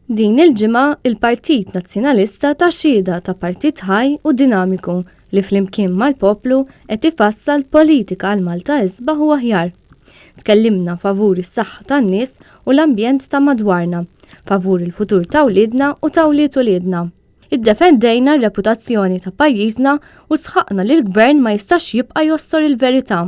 Din il-ġimgħa, il-Partit Nazzjonalista ta xhieda ta' partit ħaj u dinamiku li flimkien mal-poplu qed ifassal politika għal Malta isbaħ u aħjar. Tkellimna favur is-saħħa tan-nies u l-ambjent ta' madwarna, favur il-futur ta' wliedna u ta' wlied uliedna. Iddefendejna r-reputazzjoni ta' pajjiżna u sħaqna li l-Gvern ma jistax jibqa' jostor il-verità.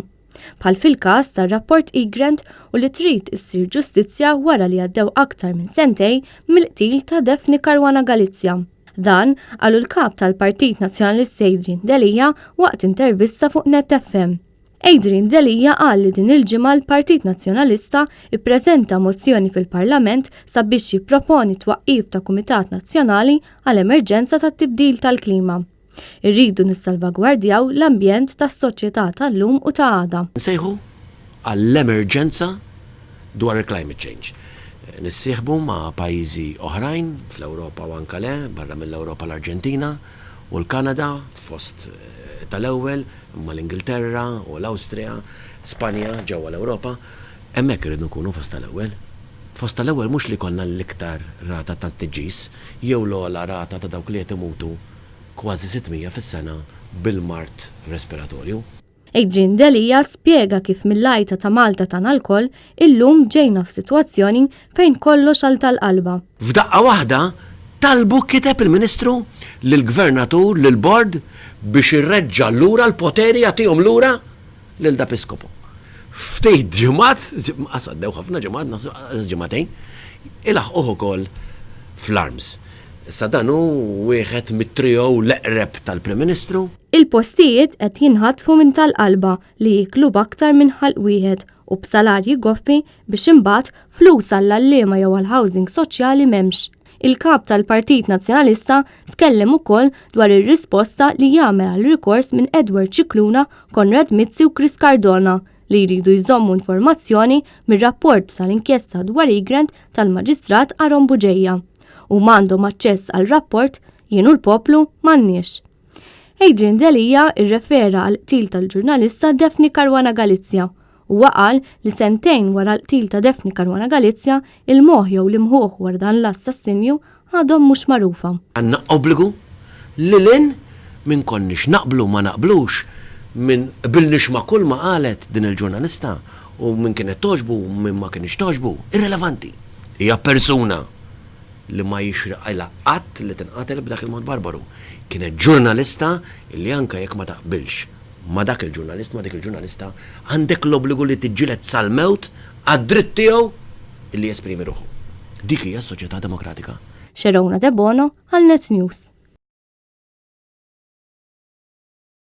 Bħal fil-każ tar-rapport Egrant u li trid issir ġustizzja wara li għaddew aktar minn sentejn mill-qtil ta' Daphne Caruana Galizia. Dan qalu l-Kap tal-Partit Nazzjonalista Adrian Delia waqt intervista fuq Net FM. Adrian Delia qal li din il-ġimgħa l-Partit Nazzjonalista ppreżenta mozzjoni fil-Parlament sabiex jipproponi t-twaqqif ta' Kumitat Nazzjonali għal Emerġenza tat-Tibdil tal-Klima. Irridu nissalvagwardjaw l-ambjent tas-soċjetà tal-lum u ta' għada. Nsejħu għall-emerġenza dwar il-climate change. Nissieħbu ma' pajjiżi oħrajn fl-Ewropa u anke le, barra mill-Ewropa l-Arġentina u l-Kanada fost tal-ewwel, imma l-Ingilterra u l-Awstrija, Spanja ġewwa l-Ewropa. Hemmhekk irridu nkunu fost tal-ewwel. Fost tal-ewwel mhux li jkollna l-iktar rata ta' tniġġis jew l-ogħla rata ta' dawk li qed imutu kważi 600 fis-sena bil-mard respiratorju. Adrian Delia spjega kif mill-għajta ta' Malta tagħna lkoll, illum ġejna f'sitwazzjoni fejn kollox għal tal-qalba. F'daqqa waħda talbu kiteb il-Ministru lill-Gvernatur, lill-Bord biex ireġġa' lura l-poteri jagħtihom lura lil Da Piscopo. Ftit ġimgħat, qas għaddew ħafna ġimgħat, naħseb ġimgħatejn, ilaħquh ukoll fl-arms. Issa dan hu wieħed mit-trio l-eqreb tal-Prim Ministru. Il-postijiet qed jinħatfu minn tal-qalba li jieklu b'aktar minn ħalq wieħed u b'salarji goffi biex imbagħad flus għall-għalliema jew għall-housing soċjali m'hemmx. Il-Kap tal-Partit Nazzjonalista tkellem ukoll dwar ir-risposta li jagħmel għal rikors minn Edward Scicluna, Konrad Mizzi u Chris Cardona li jridu jżommu informazzjoni mir-rapport tal-inkjesta dwar Egrant tal-Maġistrat Aaron Bugeja. Huma għandhom aċċess għal rapport, jien u l-poplu m'għandniex. Adrian Delia rrefera għal qtil tal-ġurnalista Daphne Caruana Galizia. Huwa qal li sentejn wara l-qtil ta' Daphne Caruana Galizia, il-moħħ jew l-imħuħ wara dan l-assassinju għadhom mhux magħrufa. Għandna obbligu lil hinn minn konniex naqblu ma naqblux, minn qbilniex ma' kulma qalet din il-ġurnalista u min kienet togħġbu u min ma kinitx togħġbu, irrelevanti. Hija persuna li ma jixriqilha qatt li tinqatel b'dak il-mod barbaru. Kienet ġurnalista li anke jekk ma taqbilx ma' dak il-ġurnalist, ma' dik il-ġurnalista, għandek l-obbligu li tiġġieled sal-mewt għad-dritt tiegħu li jesprimi ruħu. Dik hija s-soċjetà demokratika. Sherona Debono għal Net News.